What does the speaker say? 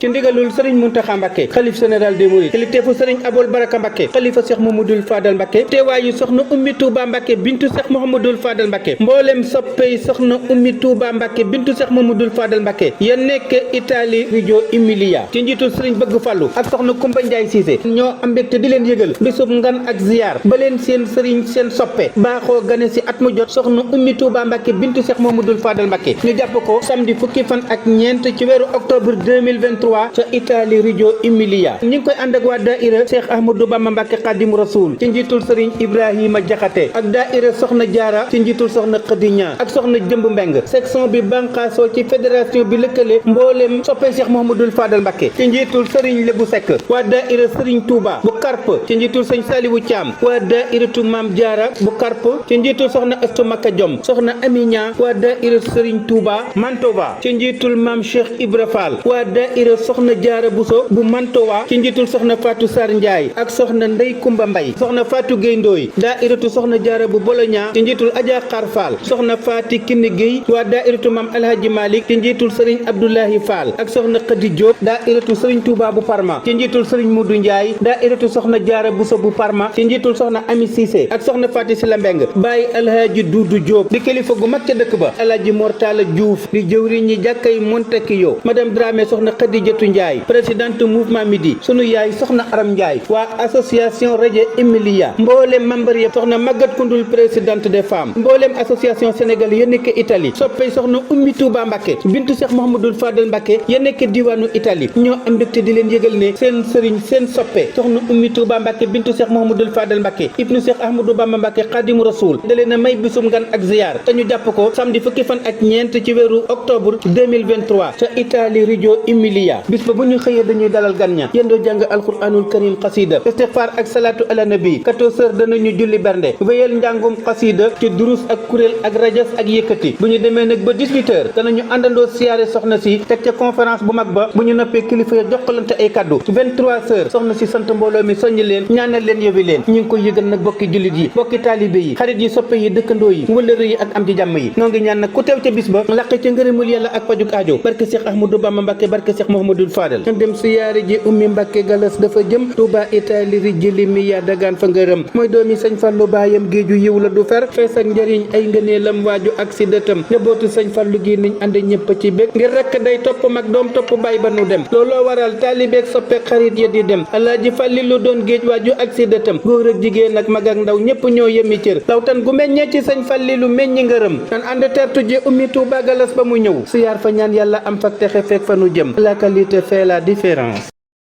ci ndigalul sëriñ Muntaxa Mbàkke xalif général des mourides kilifteefu sëriñ Abol Baraka Mbàkke xalifa Cheikh Mouhamadoul Fadal Mbàkke teewaayu soxna Ummi Touba Mbàkke bintu Cheikh Mouhamadoul Fadal Mbàkke mboolem soppey soxna Ummi Touba Mbàkke bintu Cheikh Mouhamadoul Fadal Mbàkke ya nekk Italie Reggio Emilia ci njiitul sëriñ Bëgg Fallu ak soxna Kumba Njaay Siise ñoo am mbégte di leen yëgal bisub ngan ak ziyaar ba leen seen sëriñ seen soppe baaxoo gane si at mu jot soxna Ummi Touba Mbàkke bintu Cheikh Mouhamadoul Fadal Mbàkke ñu jàpp ko samedi fukki fan ak ñeent ci weeru octobre 2023 ca Italie Reggio Emilia ñi ngi koy ànd ak waa daaira Cheikh Ahmadou Bamba Mbàkke Xaadimu Rasuul ci njiitul sëriñ Ibrahima Jaxate ak daaira Soxna Jaara ci njiitul soxna Xadiña ak soxna Jëmb Mbeng section bi banqaasoo ci fédération bi lëkkale mbooleem soppe Cheikh Mouhamadoul Fadal Mbàkke ci njiitul sëriñ Lebu Sekk waa daaira sëriñ Touba bu Karp ci njiitul sëriñ Saliwu Caam waa daairatu Maam Jaara bu Karp ci njiitul soxna Astu Makka Jom soxna Amiña waa daaira sëriñ Touba Mantova ci njiitul Maam Cheikh Ibra Fall waa daaira soxna Jaara Buso bu Mantowa ci njiitul soxna Fatou Sar Ndiaye ak soxna Ndey Kumba Mbay soxna Fatou Gueye Ndoy daairatu soxna Jaara bu Boloña ci njiitul Adja Xar Fall soxna Faati Kinni Gueye waa daairatu Maam Alhaji Malik ci njiitul sëriñ Abdoulahi Fall ak soxna Khady Diop daairatu sëriñ Touba bu Parma ci njiitul sëriñ Mudu Ndiaye daairatu soxna Jaara Buso bu Parma ci njiitul soxna Ami Cissé ak soxna Faati Sila Mbeng Baye Alhaji Duudu Diop di kilifa gu mag ca dëkk ba Alhaji Mortala Diouf di jëwriñ ñi jàkkay Montekiyo madame Dramé soxna Khadijatu Ndiaye présidente mouvement Midi sunu yaay soxna Aram Ndiaye waa association Reggio Emilia mboolem membre yëpp soxna Magat Koundoul présidente des femmes mboolem association Sénégal ya nekk Italie soppey soxna Ummi Touba Mbàkke bintu Cheikh Mouhamadoul Fadal Mbàkke ya nekk diwaanu Italie ñoo am mbégte di leen yëgal ne seen sëriñ seen soppe soxna Ummi Touba Mbàkke bintu Cheikh Mouhamadoul Fadal Mbàkke ibnu Cheikh Ahmadou Bamba Mbàkke Xaadimu Rasuul da leen a may bisum ngan ak ziyaar te ñu jàpp ko samedi fukki fan ak ñeent ci weeru octobre 2023 ca Italie Reggio Emilia bis ba bu ñu xëyee dañuy dalal gan ña yendoo jàng alquranul karim xasida istighfar ak salatu ala nabi 14h danañu julli bernde wéyal njàngum xasida ci durus ak kuréel ak rajas ak yëkkati bu ñu demee nag ba 18h danañu àndandoo siyaare soxna si teg ca conférence bu mag ba bu ñu noppee kilifa ya jokkalante ay kaddu 23h soxna si sant mbooloo mi soññi leen ñaanal leen yóbbi leen ñu ngi koy yëgal nag bokki jullit yi bokki taalibe yi xarit yi soppe yi dëkkandoo yi wëllëre yi ak am di jàmm yi noo ngi ñaan nag ku teew ca bis ba laqe ca ngërëmul yàlla ak pajuk aajo barke Cheikh Ahmadou Bamba Mbàkke barke Cheikh Mouhamadoul Fadal ñu dem siyaare ji Ummi Mbàkke Galas dafa jëm Touba Italie Reggio Emilia dagaan fa ngërëm mooy doomi sëñ Fallu baayam géeju yiw la du fer fees ak njëriñ ay ngëneelam waaju ak si dëtam njabootu sëñ Fallu gi niñ ànd ñëpp ci bég ngir rekk day topp mag doom topp baay ba nu dem looloo waral taalibeek soppe xarit ya di dem Alaaji Fallilu doon géej waaju ak si dëtam góor ak jigéen ak mag ak ndaw ñëpp ñoo yemi cër lawtan gu meññee ci sëñ Fallilu meññi ngërëm nan ànd tertu ji Ummi Touba Galas ba mu ñëw siyaar fa ñaan yàlla am fak texe fekk fa nu jëm la qualité fait la différence.